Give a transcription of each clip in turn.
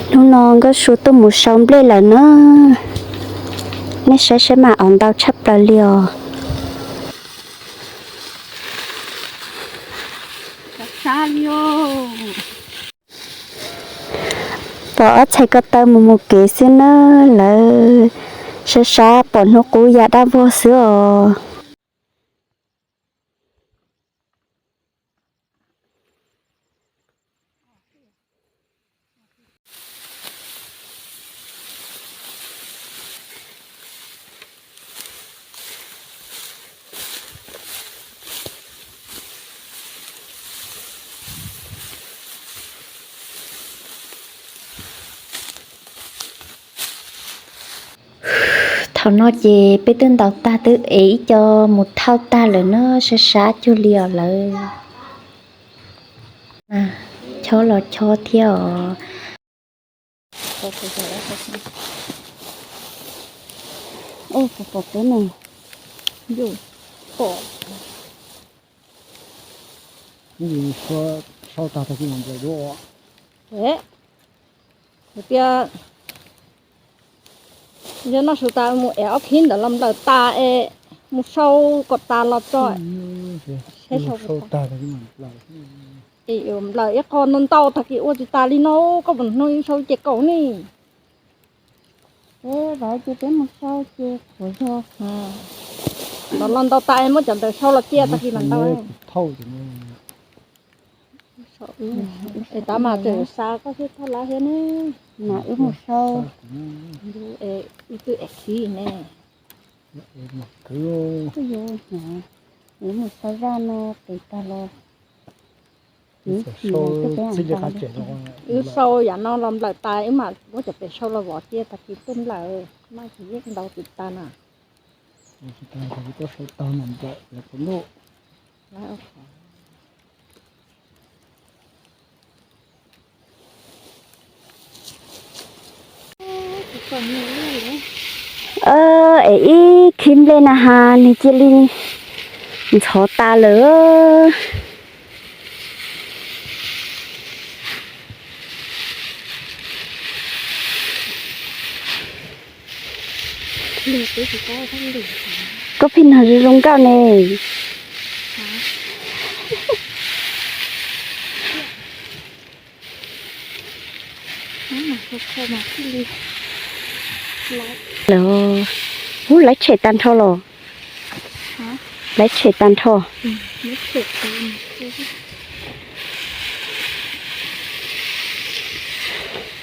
Hnub no Nkauj Su tuaj mus sau nplej lawm na. Nej saib saib mas, ntau tshaj plaws li os. Pom ob txhais ko taw mus mus kev xwb na, lawv sab sab pom hnub qub ya dab vog xwb os. Thaum no ces peb twb ntaus tag twb ev ib co mus thauj tag lawm na, sab sab cuag li os lawv. Chob los chob thiab os. Sau tag tag kis mam nplawm dua. Tias yog noj su tas mus ev ob khib ntawd los nplawm tas es mus sau kom tas los tso. Sau tag tag kis mam nplawm. Nplawm ib qho ntau ntau tag kis ua tsis tas li no, koj puas hnub sau ces kaum ni. Peb mus sau ces qhuav zog. Los los ntau tas muab cov ntawd sau los cia tag kis mam ntau. Es tab mas tseem xav koj thiab thauj lawv thiab ne. Mas wb mus sau. Wb twb ev khib ne. Wb mus sau zaj no pem tag los. Wb sau yam no los nplawm tas, wb mam muab cov pem sau los vov cia tag kis tuaj nplawm, maj tsis yeej ntau tsis tas na. Es ib khib nplej na has nws cia li ntxhov tas lawm. Koj pheej nug zoo zoo nkauj ne. Lawv, ub, lawv tshem tag nrho los. Lawv tshem tag nrho.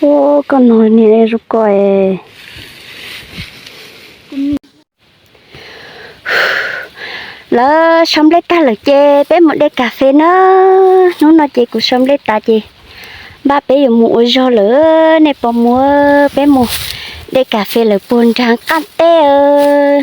Ub, koj no niag zoo ko es. Lawv sau nplej tag lawm ces peb mus de kas fes na. Hnub no ces kuv sau nplej tas ces npaj peb yuav mus ua zog lawm. Nej puas mus? Peb mus de kas fes lawm puag nram qab teb.